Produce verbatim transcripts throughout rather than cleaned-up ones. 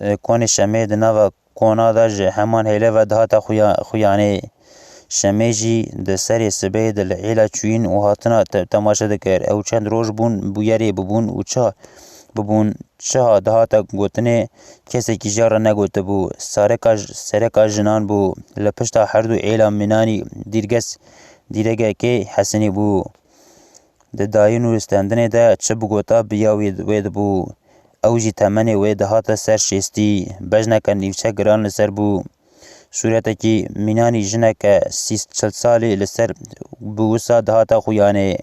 e, konê Şemê di nava kona de ji heman hêle ve dihate xuya-, xuyanê. Şemê jî di serê sibê de li êla çûyîn û hatina te-, temaşe dikir. Ew çend roj bûn bûyerê bibûn û çi bibûn, çiha dihate gotinê, kesekî jê re negotibû. Sareka j-, sereka jinan bû. Li pişta her du êla mînanî dîrges-, dîregekê hesinî bû. Di dayîn û stendinê de çi bigota bi ya wê, wê dibû. Ew jî temenê wê dihate ser şêstî. Bejneke nîvçe giran li ser bû. Sûretekî mînanî jineke sî çil salî li ser bi wisa dihate xuyanê.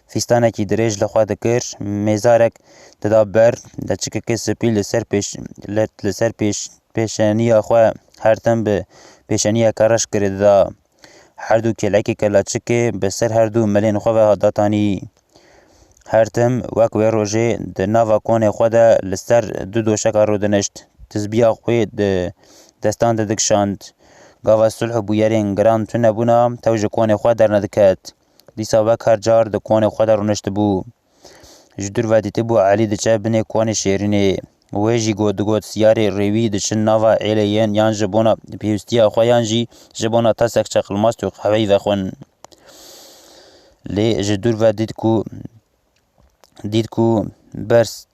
Fîstanekî dirêj li xwe dikir, mêzarek dida ber, deçikekê spî li ser pêş-, li, li ser pêş-, pêşeniya xwe her tim bi pêşeniyeke reş kirê dida. Her du kêlekê kelaçikê bi ser her du milên xwe ve datanî. Her tim wek wê rojê di nava konê xwe de li ser du doşeka rûdinişt. Tizbiya xwe di destan de dikişand. Gava sulh û bûyerên giran tune bûna, tew ji konê xwe dernediket. Dîsa wek her car di konê xwe de rûniştibû. Ji dûr ve dîtibû Elî diçe binê konê şêrînê. Wê jî got, digot, siyarê rêwî diçin nava êlê yên yan ji bona pêwîstiya xwe yan jî ji bona tasek çeqilmast û qehweyî vexwin. Lê ji dûr ve dît ku, dît ku bers-,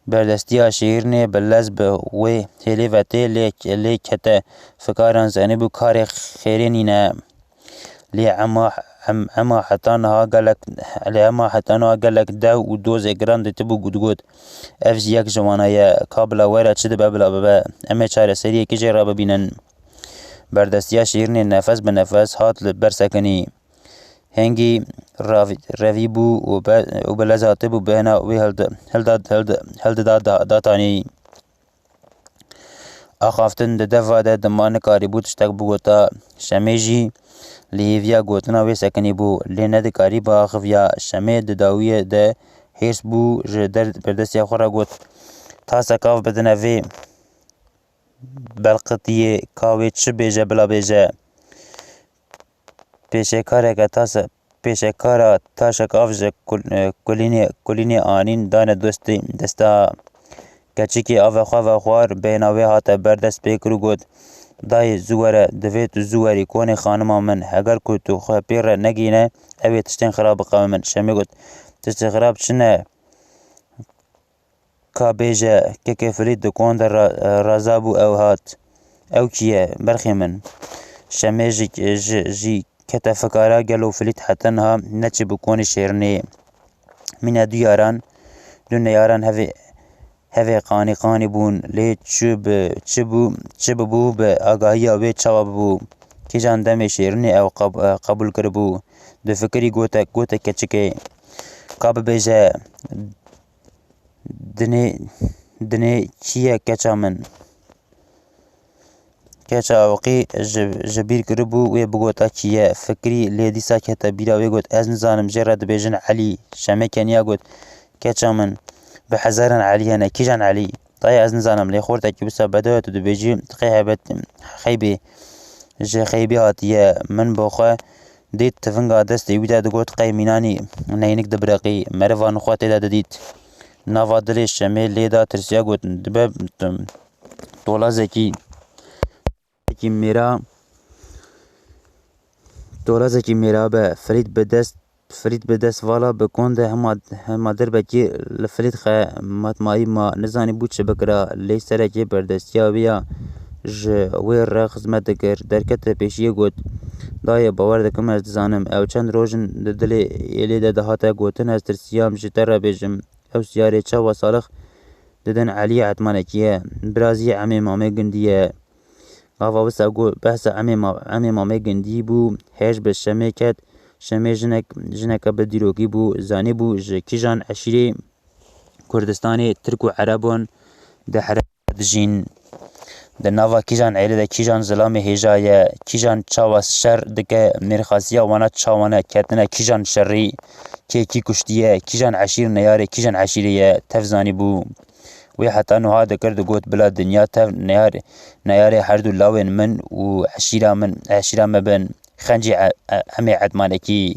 berdestiya şêrînê bi lez bi wê hêlê ve tê, lê, lê kete fikaran, zanîbû karê xêrê nîne. Lê ema, em, ema heta niha gelek, lê ema heta niha gelek dew û dozê giran dîtibû, digot, ev jî yek ji wana ye, ka bila were çi dibe bila bibe, em ê çareseriyekê jê re bibînin. Berdestiya şêrînê nefes bi nefes hat li ber sekinî. Hingî ravî-, revî bû û be-, û bi lez hatibû bêhna wê hildi-, hilda-, hildi-, hildida da-, datanî. Axaftin di deva de dima nikarîbû tiştek bigota. Şemê jî li hêviya gotina wê sekinîbû, lê nedikarî biaxiviya. Şemê di dawiyê de hêrs bû, ji der-, berdestiya xwe re got, tasek av bidine vê belqitiyê, ka wê çi bêje bila bêje. Pêşekareke tase-, pêşekara taşek av ji kul-, e, kulînê, kulînê anîn dane dostê desta. Keçikê ave xwe vexwar, bêhna wê hate ber dest pê kir û got, dayê, zû were, divê tu zû werî konê xanima min, heger ku tu xwe pê re negihîne, ew ê tiştên xirab biqewimin. Şemê got, tiştê xirab çi ne? Ka bêje, kekê Filît di kon de ra-, raza bû, ew hat. Ew kî ye? Berxê min. Şemê jî, ji, jî kete fikara, gelo Filît heta niha neçîbû konê şêrînê. Mîna du yaran, du neyaran hevê, hevê qanî qanî bûn. Lê çi bi, çi bû, çi bibû bi agahiya wê çawa bibû? Kîjan demê şêrînê ew qab-, qebûl kiribû? Difikirî gote, gote keçikê. Ka bibêje, Dinê, dinê kî ye keça min? Keça awqî ji, ji bîr kiribû, wê bigota kî ye. Fikirî lê dîsa kete bîra wê, got, ez nizanim, jê re dibêjin Elî. Şemê keniya got, keça min, bi hezaran Elî hene, kîjan Elî? Dayê, ez nizanim, lê xortekî wisa bedew e, tu dibêjî, diqê hebet xeybê, ji xeybê hatiye. Min bo xwe dît tivinga destê wî de digot, qey mînanî neynik dibireqî. Merivan xwe tê de didît. Nava dilê Şemê lê da tirsiya, got, dibe tolazekî, tolazekî mêra, tolazekî mêra be. Firît bi dest, firît bi dest vala bi kon de hema, hema derbekî li Filît xe matmayî ma, nizanî bû çi bikira. Lê serekê berdestiya wî ya ji wê re xizmet dikir. Derkete pêşiyê, got, dayê, bawer dikim, ez dizanim. Ew çend roj in di dilê êlê de dihate gotin, ez tirsiyam ji te re bêjim. Ew siyarê çawa Salix didin Elî Etmanekî ye. Birazî Emê Mamê Gindî ye. Gava wisa got, behsa Emê Ma-, Emê Mamê Gindî bû, hêj bi Şemê ket. Şemê jinek, jineke bi dîrokî bû, zanîbû ji kîjan eşîrê Kurdistanê Tirk û Erebon di here dijîn. Di nava kîjan êlê de kîjan zilamê hêja ye, kîjan çawa şer dike, mêrxasiya wana çawa ne, ketine kîjan şerî, kê kî kuştiye, kîjan eşîr neyarê kîjan eşîrê ye, tev zanîbû. Wê heta nuha dikir, digot, bila dinya tev neyar-, neyarê her du lawên min û eşîra min, eşîra me bin. Xencî e-, e-, em ê Etmanekî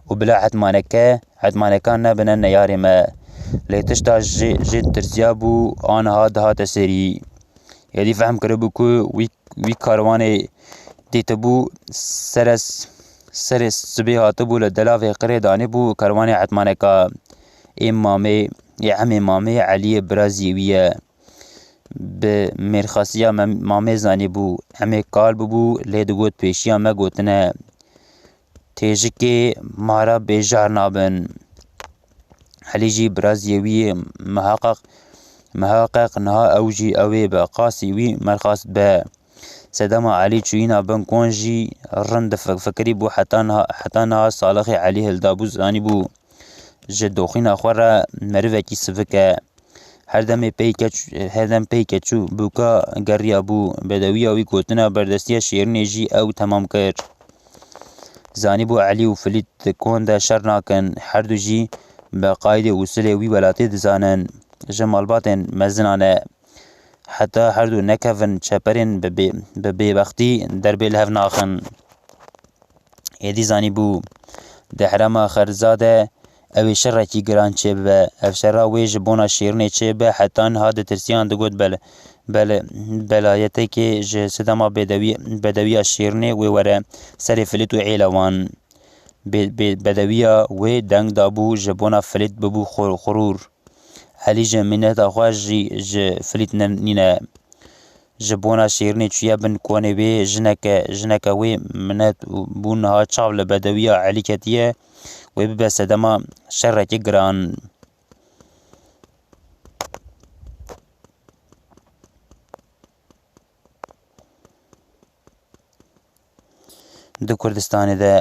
û bila Etmaneke, Etmanekan nebine neyarê me. Lê tişta jê, jê tirsiya bû, aniha dihate serî. Êdî fehm kiribû ku wî, wî karwanê dîtibû sere, serê sibê hatibû li delavê qirê danîbû karwanê etmaneka ê mamê, ê emê mamê Eliyê birazî wî ye. Bi mêrxasiya me, mamê zanîbû, emê kal bûbû, lê digot pêşiya me gotine, têjikê mara bêjar nabin. Elî jî biraziyê wî ye, miheqeq, miheqeq niha ew jî ew ê be, qasî wî merxas be. Sedema Elî çûyîna bin kon jî rind difi-, fikirîbû, heta niha, heta niha salixê Elî hildabû, zanîbû ji doxîna xwe re merivekî sivik e. Her demê peyke ç-, her dem peyke çû bûka geriya bû. Bedewiya wî gotina berdestiya şêrînê jî ew temam kir. Zanîbû Elî û Filît di kon de şer nakin. Her du jî bi qaydê usilê wî welatê dizanin. Ji malbatên mezina ne. Heta her du nekevin çeperên bi bê-, bi bêbextî derbê li hev naxin. Êdî zanîbû, di herêma Xerza de ew ê şerekî giran çêbibe. Ev şera wê ji bona şêrînê çêbibe, heta niha ditirsiyan digot bel-, bel-, belayetekê ji sedema bedewî-, bedewiya şêrînê wê were serê Filît û êla wan. Bê-, bê-, bedewiya wê deng dabû, ji bona Filît bibû xur-, xurûr. Elî ji mineta xwe jî ji Filît ne-, nîne. Ji bona şêrînê çûye bin konê wê, jineke, jineke wê minet bû, niha çav li bedewiya Elî ketiye, wê bibe sedema şerekî giran. Di Kurdistanê de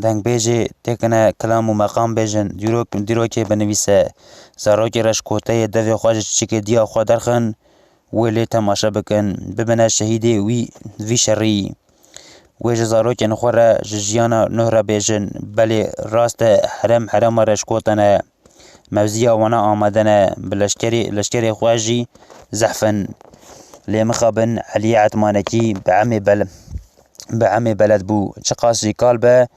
dengbêjê têkine kilam û meqam bêjin, dîrok-, dîrokê binivîse, zarokê reşkoteyê devê xwe ji çiçikê diya xwe derxin, wê lê temaşe bikin, bibine şehîdê wî, vî şerî. Wê ji zarokên xwe re, ji jiyana nuh re bêjin, belê rast e, herem herema reşkotan e. Mewziya wana amade ne, bi leşkerê, leşkerê xwe jî zehf in. Lê mixabin Eliyê Etmanekî bi emê bel-, bi emê beled bû. Çiqas jî kal be,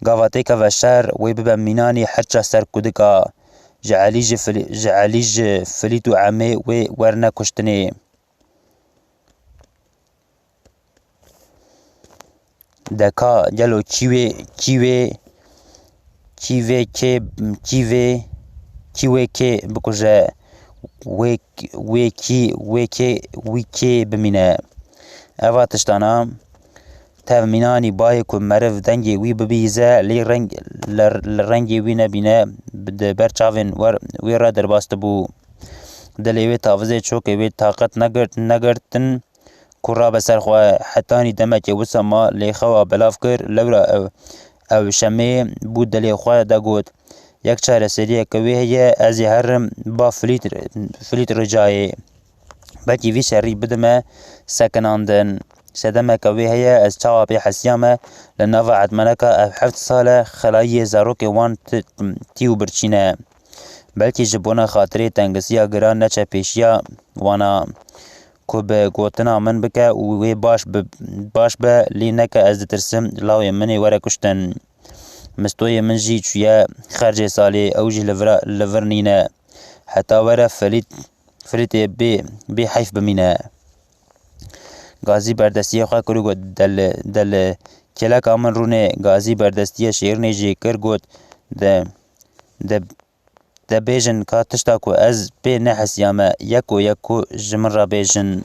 gava têkeve şer, wê bibe mînanî herça ser kudika. Ji Elî ji Filî-, ji Elî ji Filît û emê wê werne kuştinê. De ka gelo kî wê, kî wê, kî vê kê, kî vê, kî wê kê bikuje, wê, wê kî, wê kê, wî kê bimîne. Eva tiştana tev mînanî bayê ku meriv dengê wî bibihîze, lê reng, li, li rengê wî nebîne, di ber çavên wer-, wê re derbas dibû. Dilê wê tavizê çokê wê taqet negirt-, negirtin, ku rabe ser xwe. Hetanî demekê wisa ma, lê xewa belav kir, lewra ew, ew şemê bû dilê xwe de got, yek çareseriyeke wê heye, ez ê herim ba Filît, Filît ricayê. Belkî vî şerî bidime sekinandin. Sedemeke wê heye, ez çawa pê hesiyame, li nava etmeneka ev heft sal e, xelayiyê zarokê wan ti-, tî û birçî ne. Belkî ji bona xatirê tengisiya giran neçe pêşiya wana, ku bi gotina min bike û wê baş bi, baş be, lê neke ez ditirsim lawê min ê were kuştin. Mistoyê min jî çûye xercê salê, ew jî li vira, li vir nîne. Heta were Filît, Filîtê bê, bê heyf bimîne. Gazî berdestiyê xwe kir û got, deli, deli, kêleka min rûnê. Gazî berdestiyê şêrînê jî kir, got, de, de, de bêjin ka tişta ku ez pê nehesiyame, yeko yeko ji min re bêjin.